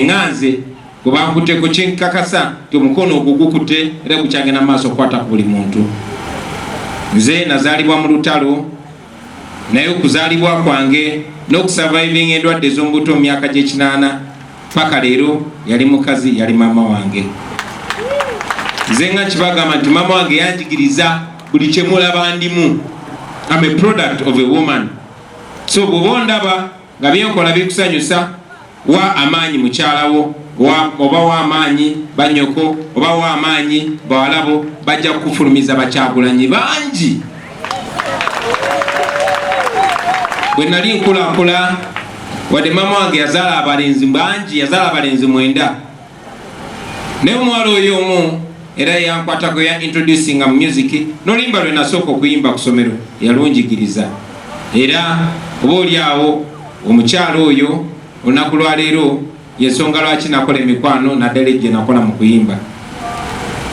Nga nze gwe bankutteko, kinkakasa nti omukono ogwo gukutte era gukyagenda mu maaso okukwata ku buli muntu. Nze nazaalibwa mu lutalo, naye okuzaalibwa kwange n'okusurvivinga endwadde ez'omubuto mu myaka gy'ekinaana paka leero, yali mukazi, yali maama wange. Nze nga nkibagamba nti maama wange yanjigiriza buli kyemulaba ndimu. Am a product of a woman. So bw'oba ondaba nga byenkola bikusanyusa, wa amaanyi mukyalawo, oba wa amaanyi banyoko, oba wa amaanyi bawalabo, bajja kukufulumiza bakyagulanyi bangi. Bwe nali nkulakula, wadde maama wange yazaala abalenzi bangi, yazaala abalenzi 9, naye omuwala oyo omu era yankwatako, ya introducinga mu music n'oluyimba lwe nasooka okuyimba ku ssomero, yalunjigiriza. Era oba oli awo omukyalo oyo olunaku lwaleero yensonga lwaki nakola emikwano, naddala ejje nakola mu kuyimba.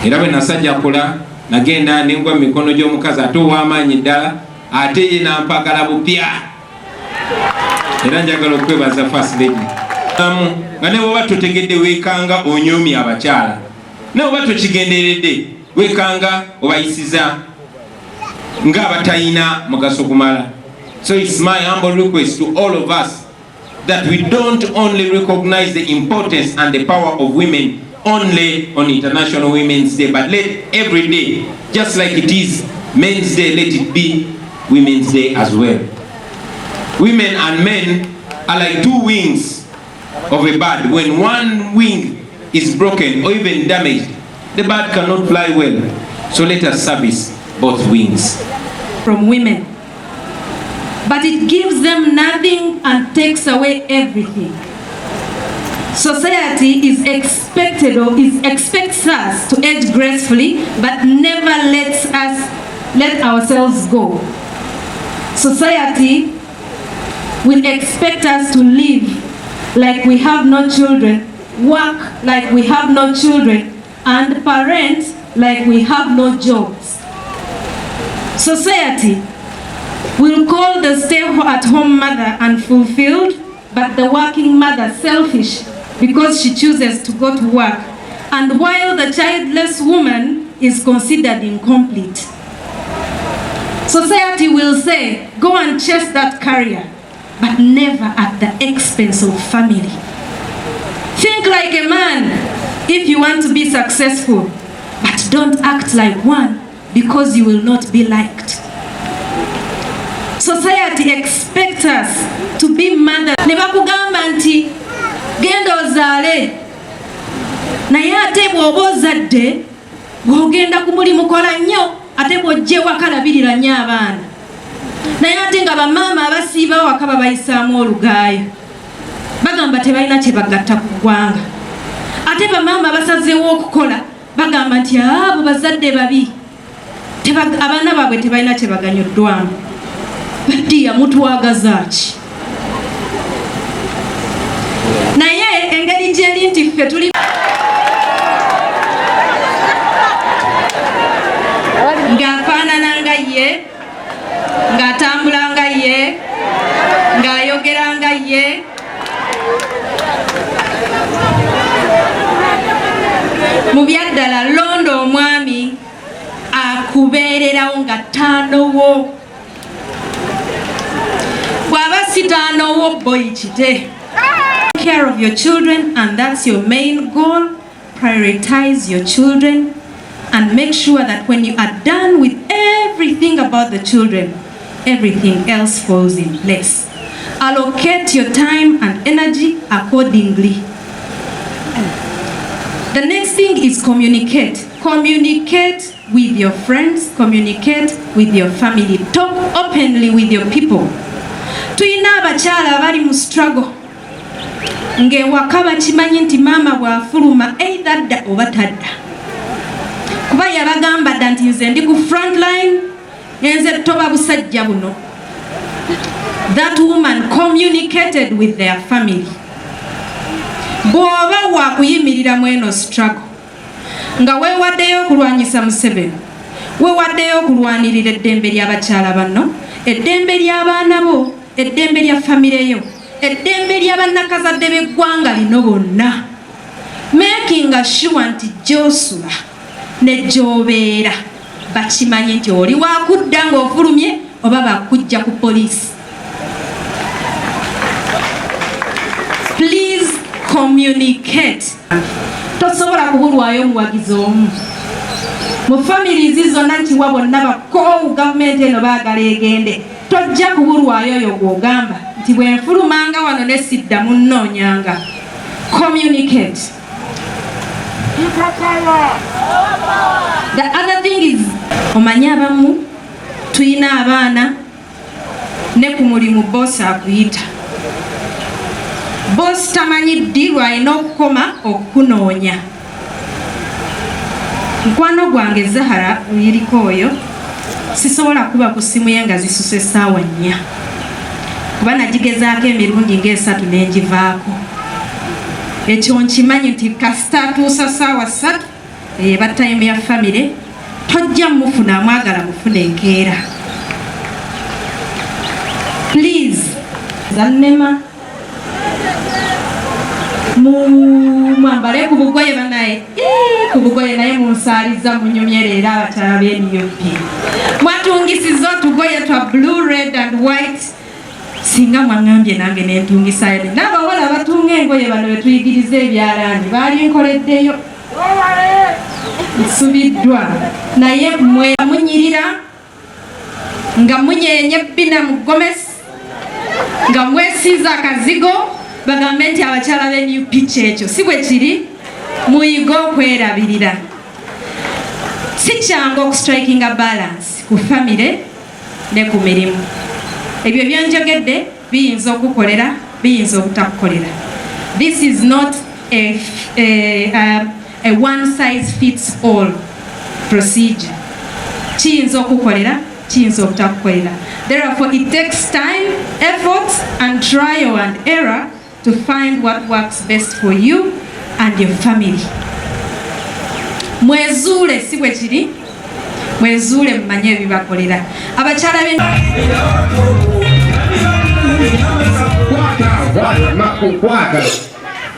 Era bwe nasajjakula, nagenda nengwa mu mikono gy'omukazi ate ow'amaanyi ddala, ate ye nampagala bupya. Era njagala okwebaza First Lady nga ne bwoba totegedde, weekanga onyoomya abakyala, ne bwoba tokigenderedde, weekanga obayisiza ng'abatayina mugaso gumala. So it's my humble request to all of us that we don't only recognize the importance and the power of women only on International Women's Day, but let every day, just like it is Men's Day, let it be Women's Day as well. Women and men are like two wings of a bird. When one wing is broken or even damaged, the bird cannot fly well. So let us service both wings. From women. But it gives them nothing and takes away everything. Society is expected or is expects us to age gracefully, but never lets us let ourselves go. Society will expect us to live like we have no children, work like we have no children, and parent like we have no jobs. Society will call the stay-at-home mother unfulfilled, but the working mother selfish because she chooses to go to work, and while the childless woman is considered incomplete. Society will say, "Go and chase that career," but never at the expense of family. Think like a man if you want to be successful, but don't act like one because you will not be liked. Society expects us to be mother. Ne bakugamba nti genda ozaale, naye ate bw'oba ozadde, bw'ogenda ku mulimu kola nnyo, ate bw'ojja ewaka labirira nnyo abaana. Naye ate nga bamaama abasiiba waka babayisaamu olugaayo, bagamba tebalina kye bagatta ku ggwanga. Ate bamaama basazeewo okukola, bagamba nti abo bazadde babi, abaana baabwe tebalina kye baganyuddwamu. Badiya, mutwagaza ki? Naye engeri gyeri nti ffe tuli ng'afaanana nga ye, ng'atambula nga ye, ng'ayogera nga ye. Mu byaddala, londa omwami akubeererawo nga ttaanowo. Bw'aba si taanowo, boyi kite. Care of your children, and that's your main goal. Prioritize your children and make sure that when you are done with everything about the children, everything else falls in place. Allocate your time and energy accordingly. The next thing is communicate. Communicate with your friends, communicate with your family, talk openly with your people. Tulina abakyala abali mu struggle ng'ewaka bakimanyi nti maama bw'afuluma either dda oba tadda, kuba yabagamba dda nti nze ndi ku frontline, nze toba busajja buno. That woman communicated with their family. Bw'oba wakuyimirira mu eno struggle nga weewaddeyo okulwanyisa Museveni, weewaddeyo okulwanirira eddembe ly'abakyala banno, eddembe ly'abaana bo, eddembe lya famire yo, Eddembe ly'abannakazadde b'eggwanga lino bonna, making sure nti gy'osula ne gy'obeera bakimanyi nti oli wakudda ng'ofulumye oba bakujja ku poliisi. Please communicate. Tosobola kubulwayo omuwagizi omu mu families zonna nti wa bonna bakoowu gavumenti eno, baagala egende. Tojja kubulwayo oyo gw'ogamba nti bwe nfulumanga wano ne sidda munnoonyanga. Communicate. The other thing is, omanye abamu tuyina abaana ne ku mulimu bosi akuyita. Bosi tamanyi ddi lwalina okukoma okukunoonya. Mukwano gwange Zahara uyiriko oyo, sisobola kuba ku ssimu ye nga zisuse essaawa 4, kuba nagigezaako emirundi ng'esatu n'engivaako. Ekyo nkimanyi nti kasita atuusa ssaawa 3, eba time ya family, tojja mufuna. Amwagala mufune enkeera. Please, zannema mwambale ku bugoye banaye, ku bugoye naye munsaaliza, munyumye leero. Abakyala b'e NUP mwatungisiza otugoye twa blue, red and white. Singa mwaŋŋambye nange nentungisayo, n'abawala batunga engoye bano betuyigiriza ebyalaani baali nkoleddeyo. Nsubiddwa, naye mwe munyirira nga munyenye ebbina mu gomesi, nga mwesiiza akazigo, bagambe nti abakyala b'e NUP kyekyo. Si bwe kiri. Muyige okwerabirira. Si kyangu okustrikinga balance ku famire ne ku mirimu. Ebyo byenjogedde biyinza okukolera, biyinza obutakukolera. This is not a one size fits all procedure. Kiyinza okukolera, kiyinza obutakukolera. Therefore it takes time, effort and trial and error to find what works best for you and your family. Mwezuule, si bwe kiri? Mwezuule, mumanye ebibakolera. Abakyala be Kwata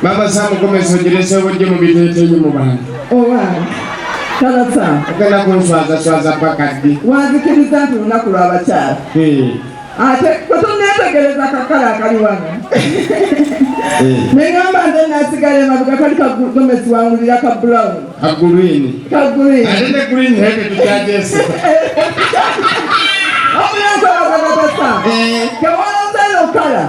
mama Samukomesa, ogirese obujje mu biteeteeyi mu bantu. Owange talasa. Ogenda kunswaza swaza paka ddi? Wanzikiriza nti lunaku lw'abakyala, ate kwetonneetegereza kakala akali wano, neŋamba nze nasigala emabega. Kali kagomesi, wangulira ka brown. Ka green. Ka green. Ate ne green heke tukyajesi. Omulenzi abagagatasa kewalonzeyo kala.